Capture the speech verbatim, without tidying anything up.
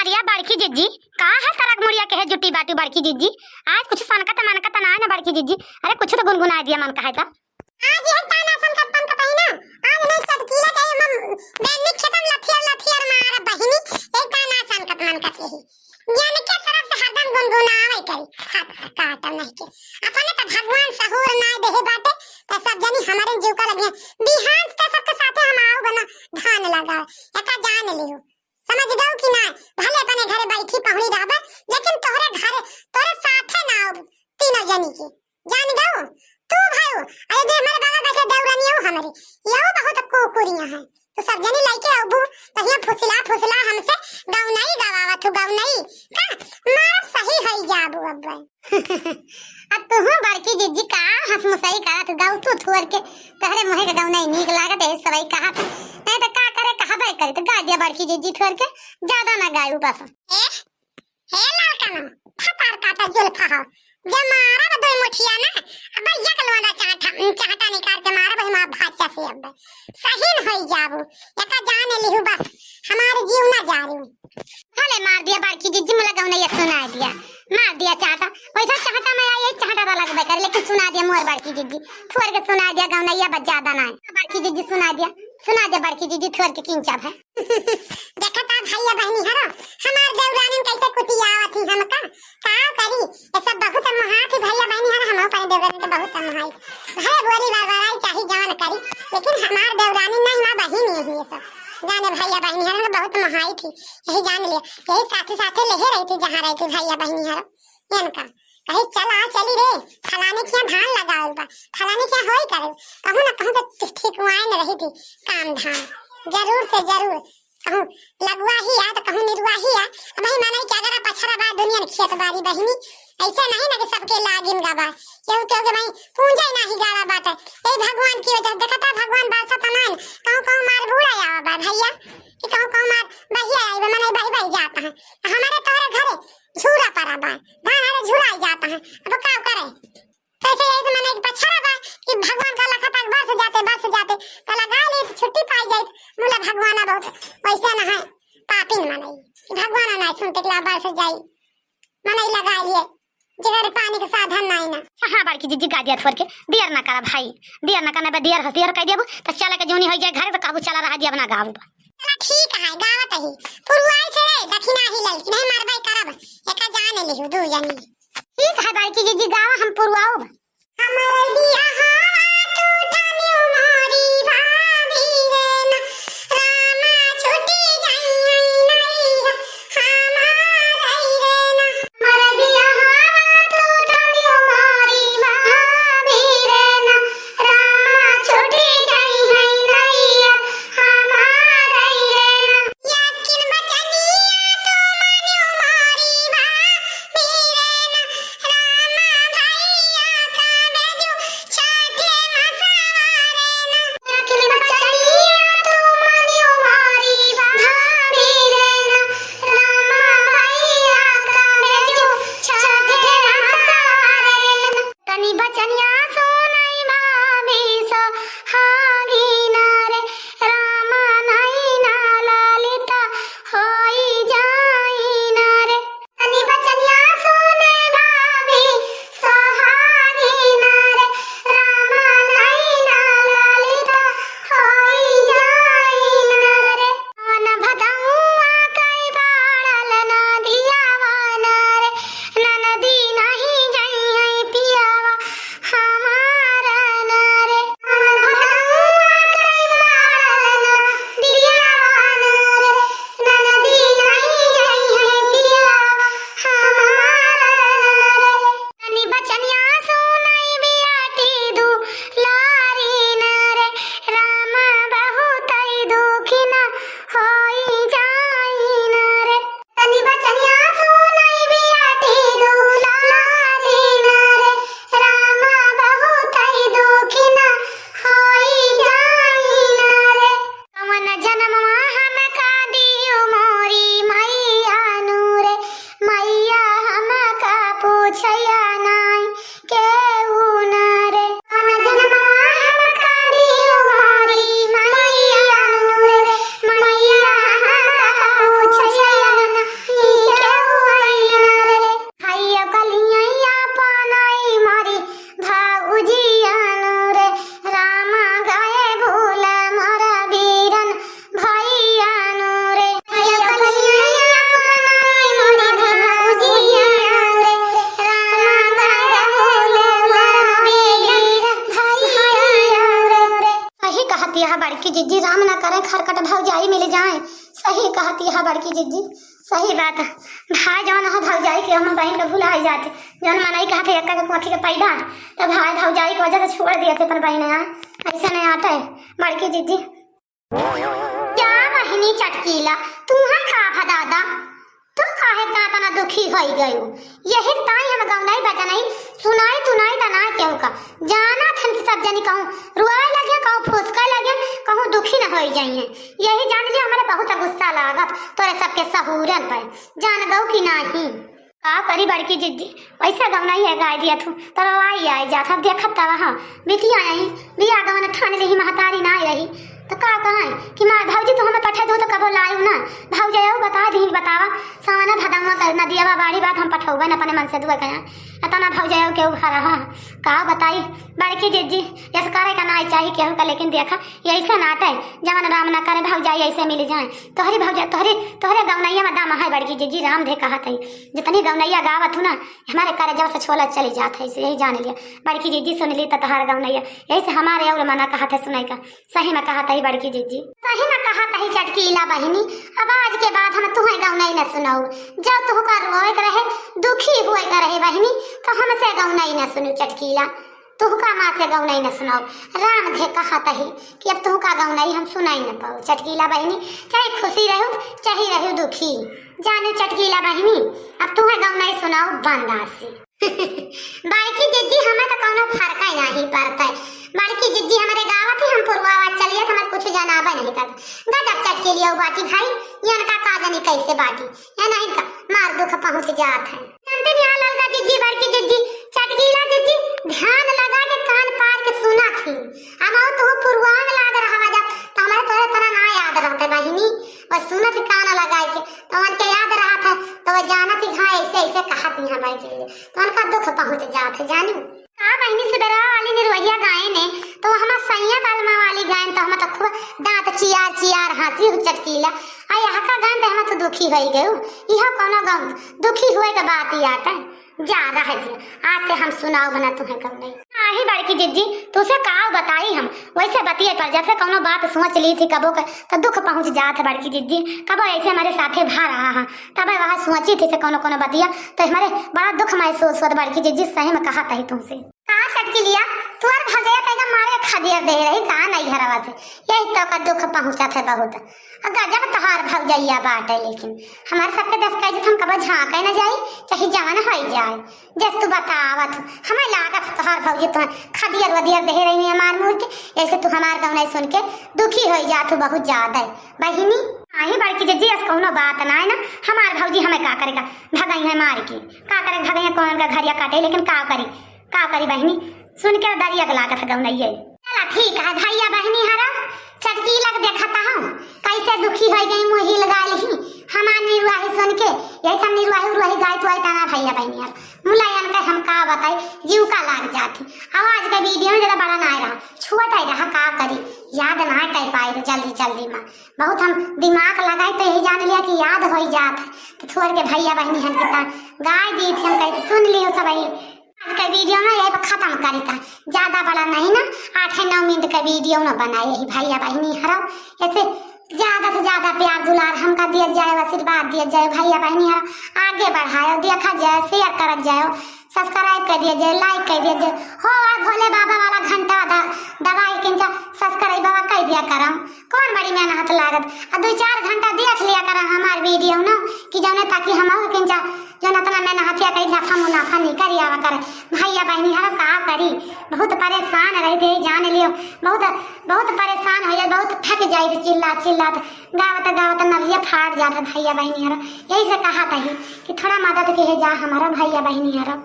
या बड़की जिज्जी, का है सरग मुड़िया के है जुटी बाटू बड़की जिज्जी? आज कुछ सनकत मनकत ना है ना बड़की जिज्जी। अरे कुछ तो गुनगुना दिया मन का है तो। आज यह ताना सनकत पनकत है ना, आज नहीं चटकीला के हम दैनिक खेतम लथियर लथियर मार बहिनी, यह ताना सनकत मनकत यही। यानी के तरफ से हरदम गुनगुनावे करी, हाथ काटम नहीं के। अपने तो भगवान सहूर ना देहे बाटे, तो सब जनी हमारे जीव का लगे। बिहान से सबके साथे हम आओ बना धान लगाओ, एका जान लियो। समझ गऊ कि ना? भले अपने घरे बैठी पहुनी रहबे, लेकिन तोहरे घरे, तोहरे साथे ना आउब तीनों जनी के। जान गऊ? तू भाई, अरे जे हमारे बगल बैठे देवरानी हो हमारी, ये बहुत कुकुरियां हैं। तो सब जनी लइके आउबू, तो हियां फुसला फुसला हमसे गौनई गवावत हो, गौनई। का? मारब सही होई जाबू अब। अब तू हूँ बड़की जिज्जी का हंसमुसई करत गाऊ तू थुअर के, तहरे मुहे के गौनई नीक लागत है सबई कहत। नहीं तो का करे, कहबे करे तो गा दिया बड़की जिज्जी थुअर के, ज्यादा ना गायू बस। ए, हे लालकनो, फतार काटा जुल्फा हो, जे मारब दो मुठिया ना, अब एक लोंदा चाटा, चाटा निकाल के मारब हम भाचा से अब। सही न होई जाबू, एका जान लिहू बस, हमारे जीव ना जारू। भले मार दिया बड़की जिज्जी, मुला गौनैया सुनाई दिया, मार दिया चाटा। वैसा चाटा में आई, चाटा वाला के बेकार, लेकिन सुना दिया मोर बड़की जिज्जी, थोर के सुना दिया गौनैया, बस ज्यादा ना है। बड़की जिज्जी सुना दिया, सुना दिया बड़की जिज्जी, थोर के किंचा भाई। देखा ता भैया बहनी हरो, हमार देवरानिन कैसे कुटियावत ही हमका, का करी? ये सब बहुत मोहात ही भैया बहनी हरो, हम अपने देवरानिन के बहुत मोहाई। भले बोली बरबराई चाही जवन करी, लेकिन हमार देवरानिन नहीं, हमार बहिन यही ये सब। जाने भैया बहनी हरो बहुत मोहाई थी, यही जान लिया, यही साथे साथे लेहे रही थी जहाँ रही थी भैया बहनी हरो। इनका कही चला चली रे, फलाने के यहाँ धान लगावल बा, फलाने के यहाँ होई करे, कहूँ ना कहूँ तो ठिकुआए न रही थी काम धाम, जरूर से जरूर। कहूँ लगुआ ही आ तो कहूँ निरुआ ही आ। अब ही माने कि अगर पछरा बा दुनिया में खेत बारी बहिनी, ऐसे नहीं ना कि सबके लागिन गा बा, केहू केहू के भाई पूंजा ही नाही गाड़ा बाटे। ए भगवान की वजह देखता भगवान बारसा तनान, कहूँ कहूँ मार बूढ़ा आवा बा भैया, कि कहूँ कहूँ मार बहिया आई बा, माने बही बही जाता है। हमारे तोरे घरे झूरा पड़ा बा, धान हरे झुराई जाता है, अब का करे? कैसे यही से माने एक पछरा बा कि भगवान का लखा तक बरस जाते, बरस जाते, तो लगा ले तो छुट्टी पाई जाए, मुला भगवान बहुत वैसे ना है, पापिन माने भगवान ना सुनते के ला बरस जाई, माने लगा लिए, जेकर पानी के साधन नहीं ना। हाँ, बड़की जिज्जी गा दिया थोर के, दियर ना करा भाई, दियर ना करना बा, दियर हस दियर कह देबू, तो चला के जूनी होई जाए घर, तो कहबू चला रहा दिया बना गाबू। चला ठीक है, गावत ही, पुरुआई से रे, दक्षिणा ही ललकी, नहीं मारबाई करब, एका जान लिहू दू जनी। ठीक है बड़की जिज्जी, गावा हम पुरवाउब। हमर बियाहवा टूटल उमरी भाभी रे ना, रामा छूटी जाइए नैया, हमार रे ना। हमर बियाहवा टूटल उमरी भाभी रे ना, रामा छूटी जाइए नैया, हमार रे ना। याकिन बचनिया तो मान्यो मारी बा, मेरे ना रामा भैया का बेजू चाट फरकट भौजाई मिल जाए। सही कहती है बड़की जिज्जी, सही बात। भाई जौन है भौजाई के हम बहिन के भुलाइ जात, जौन मनई कहत है एक्का के कोठी के पैदा, तो भाई भौजाई के वजह से छोड़ दिए थे अपन बहिन। यहाँ ऐसे नहीं आते बड़की जिज्जी। क्या बहिनी चटकीला, तू है का भा दादा? तू काहे का इतना दुखी होई गयू? यही ताई हम गौनाई बजनाई सुनाई तुनाई त ना केहू का। जाना थन कि सब जनी कहूँ रुआए लगे, कहूँ फुसकाए लगे, कहूँ दुखी न होई जाइए। यही जान लिया हमारे बहुत गुस्सा लागत तोरे सबके सहूरन पर। जान गऊ कि नाही? का करी बड़की जिज्जी, वैसे गौनाई है गाय दिया तू, तब आई आई जात, अब देखत तब हाँ बिटिया आई, बिया गवन ठान लेही महतारी ना रही। तो का कहें कि माँ भौजी तू हमें पठा दो तो कबो लायू ना। भौजी आऊ बता दी, बतावा सावना भदौआ का नदियावा बाड़ी बात हम पठौबे न अपने मन से दुआ कहें। अतना भौजी आऊ केहू घर रहा। का बताई बड़की जिज्जी, यस करे का ना चाही केहू का, लेकिन देखा यही से नाते जवन राम ना करे भौजाई ऐसे मिल जाए। तोहरी भौजा, तोहरी, तोहरे गौनैया में दम है बड़की जिज्जी, राम धे कहत है। जितनी गौनैया गावत हूँ ना, हमारे करे जब से छोला चली जात है, यही जान लिया। बड़की जिज्जी सुन ली तो तोहार गौनैया, यही से हमारे और मना कहत है सुनाई का। सही में कहत है बड़की जिज्जी। सही में कहत है चटकीला बहिनी, अब आज के बाद हम तुहें गौनई न सुनाऊ। जब तुहका रोए के रहे, दुखी हुए के रहे बहिनी, तो हमसे गौनई न सुनू चटकीला। तुहका माँ से गौनई न सुनाऊ। राम धे कहत है कि अब तुहका गौनई हम सुनाई न पाऊ चटकीला बहिनी, चाहे खुशी रहू, चाहे रहू दुखी। जाने चटकीला बहिनी, अब तुहें गौनई सुनाऊ बंदासी। बड़की जिज्जी, हमें तो कौनो फर्क ही नहीं पड़ता है। बड़की जिज्जी, हमारे गावत ही हम पुरवावा चलिए तो हमें कुछ जनाबे नहीं करता। गजब चटकीलिया बाटी भाई, ये इनका का जानी कैसे बाटी, ये नहीं का मार दुख पहुँच जात है। जानते नहीं, हाँ, ललका जिज्जी, बड़की जिज्जी, चटकीला जिज्जी, ध्यान लगा के कान पार के सुना थी। हम और तू पुरवा में लाग रहा जा, तो हमारे तोरे तरह ना याद रहते बहिनी, बस सुनत कान लगा के, तो उनके याद रहा था, तो वो जानत ही हाँ ऐसे ऐसे कहत नहीं है बड़की जिज्जी, तो उनका दुख पहुँच जात है जानू। का बहिनी, सिबेरवा वाली निरवहिया गायन है, तो हमार सैया बालमा वाली गायन, तो हम तो खूब दांत चियार चियार हंसी हु चटकीला। आ यहाँ का गायन तो हम तो दुखी होई गयू। इहो कौनो गम दुखी हुए के बात ही आटे। जा रह दिया, आज से हम सुनाऊ बना तुम्हें गम नहीं। आही बड़की जिज्जी, तुसे का बताई हम, वैसे बतिये पर जैसे कौनो बात सोच ली थी कबो का, तो दुख पहुँच जात है बड़की जिज्जी। कबो ऐसे हमारे साथे भा रहा है, तब वह सोची थी से कौनो कौनो बतिया, तो हमारे बड़ा दुख महसूस होत बड़की जिज्जी, सही में कहत ही तुमसे। का चटकीलिया, तोर भौजैया तैका मारे खदियर दे रही का नहीं घरवा से, यही तो का दुख पहुँचत है बहुत। आ गजब तोहार भौजैया बाटे, लेकिन हमारे सबके दस का इज्जत हम कबो झांके न जाई, चाहे जवन होई जाए। जस तू बतावत हो, हमें लागत है तोहार भौजी तो खदियर वदियर दे रही है मार मूर के, ऐसे तू हमार गौनाई सुन के दुखी होई जात हो बहुत ज्यादा। बहिनी, आही बड़की जिज्जी, अस कौनो बात ना है ना, हमार भौजी हमें का करेगा, भगई है मार के, का करे भगई है, कौन का घरिया काटे, लेकिन का करी, का करी बहिनी, सुन के दरिया के लागत है गौनैये। चला ठीक है भैया बहिनी हरा, चटकीला के देखता हूँ कैसे दुखी हो गई, मुँह हिल गाल ही हमार निरुआही सुन के, यही सब निरुआही उरुआही गाय तुआई तना भैया बहिनी हरा, मुलायन के हम का बताई, जीव का लाग जाती। आवाज के वीडियो में ज्यादा बड़ा ना रहा, छुअत ही रहा, का करी, याद ना कर पाई तो जल्दी जल्दी में बहुत हम दिमाग लगाई तो यही जान लिया कि याद हो ही जात है, तो थोड़ के भैया बहिनी हन के गाय दी थी, हम कहते सुन लियो सब। आज के वीडियो ना यही पर खत्म करी था, ज्यादा बड़ा नहीं ना, आठ नौ मिनट का वीडियो ना बनाए यही भैया बहिनी हरो। ऐसे ज्यादा से ज्यादा प्यार दुलार हमका दिया जाए, आशीर्वाद दिया जाए भैया बहिनी हरो, आगे बढ़ायो, देखा जाए, शेयर कर जाए, सब्सक्राइब कर दिया जाए, लाइक कर दिया जाए। हो आ भोले बाबा वाला घंटा द-, दबाई किंचा सब्सक्राइब बाबा कर दिया करम। कौन बड़ी मेहनत लागत, आ दो चार घंटा देख लिया करम हमार वीडियो ना, कि जौने ताकि हम और किंचा जौन इतना मेहनतिया करी, नफा मुनाफा निकल आवा करे। भैया बहिनी हरा का करी, बहुत परेशान रही थे, जान लियो, बहुत, बहुत परेशान हो जाए, बहुत थक जाए थे चिल्ला चिल्ला, गावत गावत नलिया फाट जात है भैया बहिनी हरा। यही से कहा था ही कि थोड़ा मदद के है जा हमारा भैया बहिनी हरा।